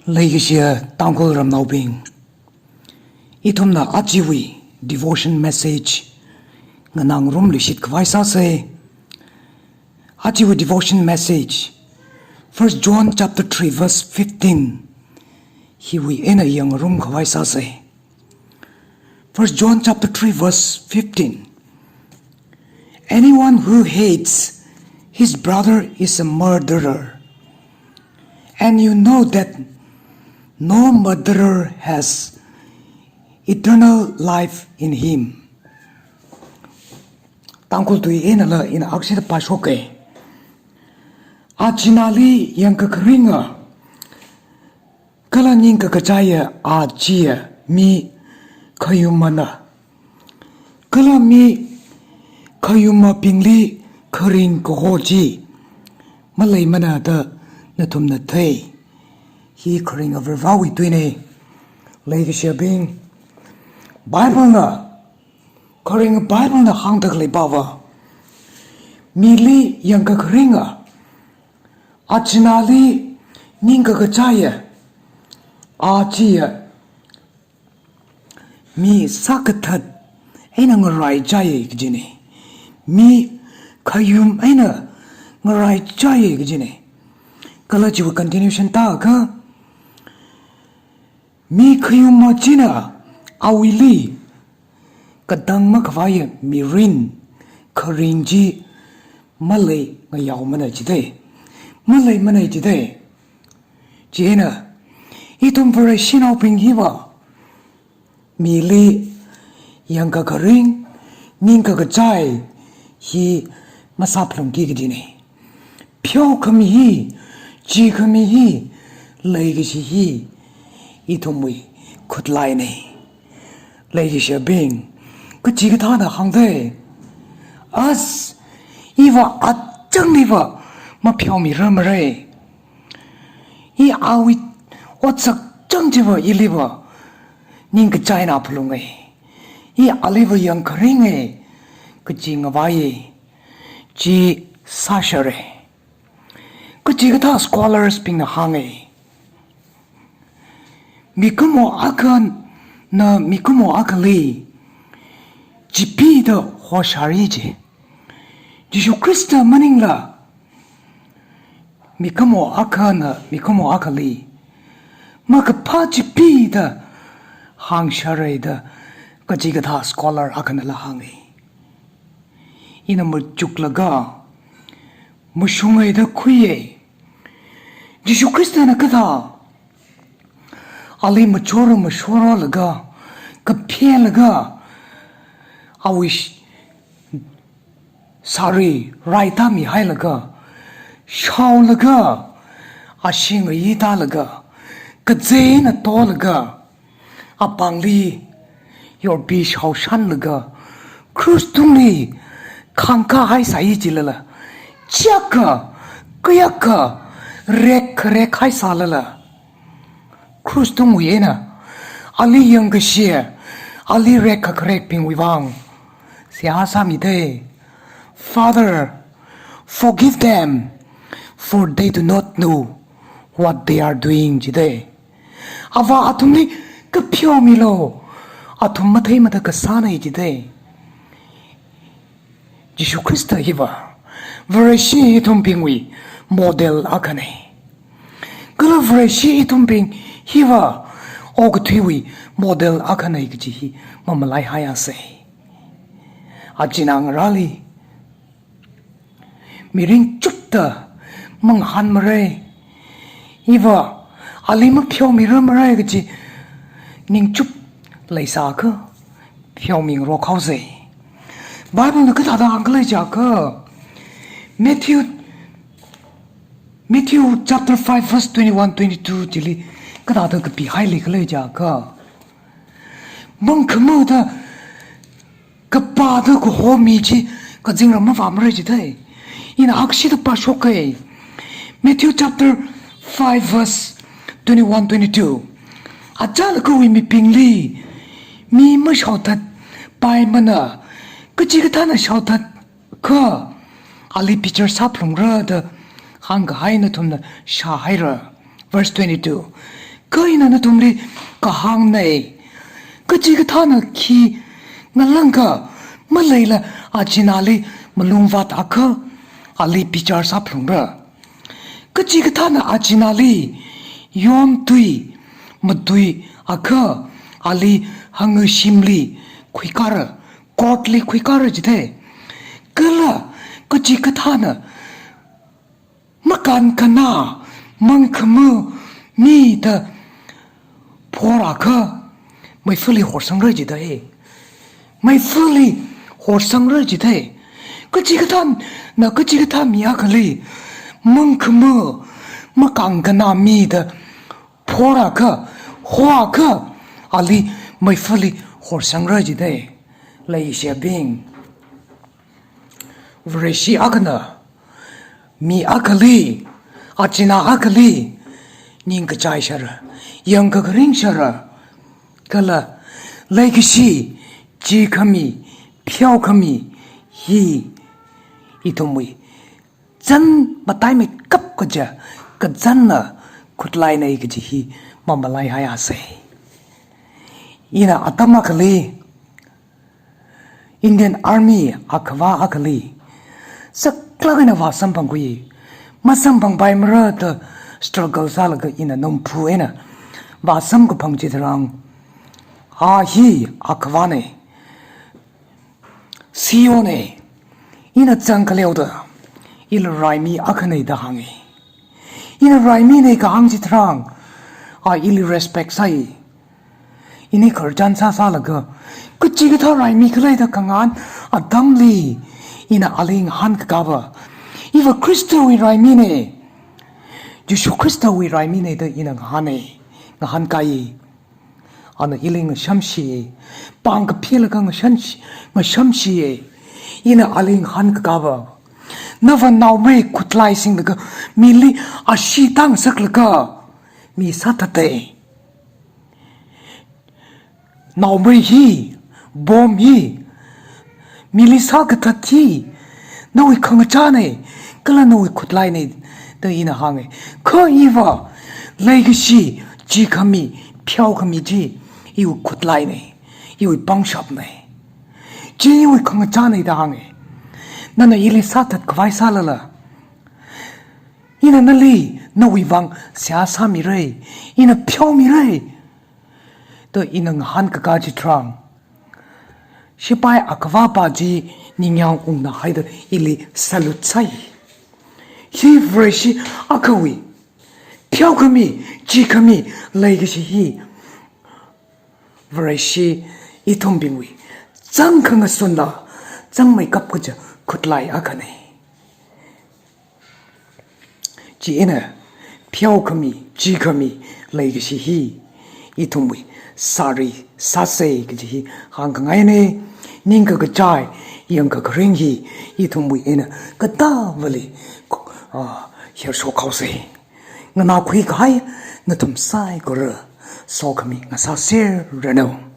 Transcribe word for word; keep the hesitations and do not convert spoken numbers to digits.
Leikashiya Tangkhul ramnaobing, ithumna ajawui devotion message nganāngarumluishit khavai sāsa. Ajawui devotion message, First John chapter three verse fifteen, hiwui eina yangngarum khavai sāsa. First John chapter three verse fifteen. Anyone who hates his brother is a murderer. And you know that no murderer has eternal life in him. Tangkhul tui einala ina akhashida pāshoka. Achinali yangkakharinga kala ningkakachaiya achiya mi khayummana. Kala mi khayummabingli kharing kaho chi maleimana da nathumna thei. Hi kharinga Varivarāwui tuina. Leikashiyabing, Bible na, kharinga Bible na hāngda khalei pava, mili yangkakharinga, achinali ningkakachaiya achiya mi sākathat eina ngaraichaiya kajina. Mi khayum eina ngaraichaiya kajina. Kala chiwui continuation tākha, mi khayumma china awuili katang makhavaiya mirin kharing chi maleiyaomana jida. Maleimana jida. Chieina, ithum Vareshinaobing hiva, mili yangkakharing, ningkakachai hi masāphalungki kajina. Pheokhami hi, chikhami hi, leikashi hi, ithumwui khutlaina. Leikashiyabing, kachikathāna hāngda, as, iva achangli va mapheomirarmara. I awui otsak chang chiva iliva ningkachaina phalunga. I aliva yangkharinga kaji ngavai chi sāshara. Kachikathā scholars bingna hānga, mikumo akhana mikumo akhali chipida hoshāra ji. Jishu Khrista maningla mikumo akhana mikumo akhali makaphā chipida hāngshāra da kachikathā scholar akhanala hānga. Ina machuklaga, mashunga da khuiya. Jishu Khristana kathā, ali machora mashoralaga, kaphelaga, awui sh-, sari raitami hailaga, shaolaga, ashee ngayi tālaga, kazei eina tolaga, apāngli yorpi shaoshanlaga, krush tungli khāngkā haisai jilala, chiyākha, kayākha, rekkharek haisālala, krush tungwui eina ali yangkashiya, ali rekkakharekbingwui vang seihā sāmida. Father, forgive them, for they do not know what they are doing, jida. Avā, athumli kapheomilu, athum matheimada kasāna jida. Jishu Khrista hiva Vareshi ithumbingwui model akhana. Kala Vareshi ithumbing hiva okathuiwui model akhana kaji hi mamalaihaiasa. Achina ngarāli mirin chupda mangahānmara. Iva ali mapheomirarmara kaji ningchup leisākha pheomingarok haosa. Bible na kathāda hāngkhala jiakha, Matthew, Matthew chapter five verse twenty-one, twenty-two chili kathāda kapihaili khala jiakha, mangkhamada kapāda kaho mi chi kazingram mavāmara jida. Ina akhashida pāshoka. Matthew chapter five verse twenty-one, twenty-two. Achālakhawui mibingli mi mashaothatpaimana, kachikathāna shaothatkha ali bichar sāphalungra da hāngkahai nathumna shāhaira. Verse twenty-two. Kha ina nathumli kahāngnei. Kachikathāna khi ngalāngkha maleila achinali malungvāt akha ali bichar sāphalungra. Kachikathāna achinali yomtui matui akha ali hangashimli khuikara, court li khuikara jidalei. Kala kachikathāna makānkhanā, mangkhama mida phor akha meifali horsangra jidalei. Meifali horsangra jidalei. Kachikathāna, kachikathā mi akhali mangkhama, makānkhanā mida phor akha, hor akha ali meifali horsangra jidalei. Leishiyabing, Vareshi akhana mi akhali, achinā akhali ningkachai shāra, yangkakaring shāra, kala leikashi, chikhami, pheokhami hi ithumwui zan mataimeikap kaja kazanna khutlainei kaji hi mamalaihaiasei. Ina atam akhali Indian Army akhava akhali saklāk eina vāsamphangkhui. Masamphangpaimara da struggle sālaga ina numphu eina vāsamkaphang chitharan, a hi akhavanei, C E O nei. Ina zangkhaleoda ila raimi akhanei da hānge. Ina raiminei kahāng chitharan, a ili respect sāi. Ini khararchan sāsālaga, kachikathā raimi khalei da khangahān atamli, ina ali ngahānkakapa, iva Khristawui raiminei, Jishu Khristawui raiminei da ina ngahānei, ngahānkai. Ana ili ngashamshi, pāng kaphilaga ngashanshi, ngashamshi. Ina ali ngahānkakapa, nava naomei khutlai singlaga mili ashee tāngasaklaga mi sāthatei. Naomei hi, bomb hi, mili sākathat hi nawui khangachānei, kala nawui khutlainei da ina hānge. Kha iva leikashi, chikhami, pheokhami chi iwui khutlainei, iwui pangshapnei. Chi iwui khangachānei da hānge. Nana ili sāthatkhavai sālala, ina nali nawui vang seihā sāmirei, ina pheomirei da ina ngahānkaka chitharan, shipai akhavapa chi ningyāng ungnahaida ili salute sāi. Hi Vareshi akhawui pheokhami, chikhami leikashi hi Vareshi ithumbingwui zangkhangasunla zangmeikap kaja khutlai akhanei. Chieina pheokhami, chikhami leikashi hi ithumwui sāri sāsei kaji hi hāngkhangainei. Ningkakachai, yangkakaring hi ithumwui eina katāvali, ah, hershok haosei. Nganākhui kahai nathum saikora sokhami ngasāserranu.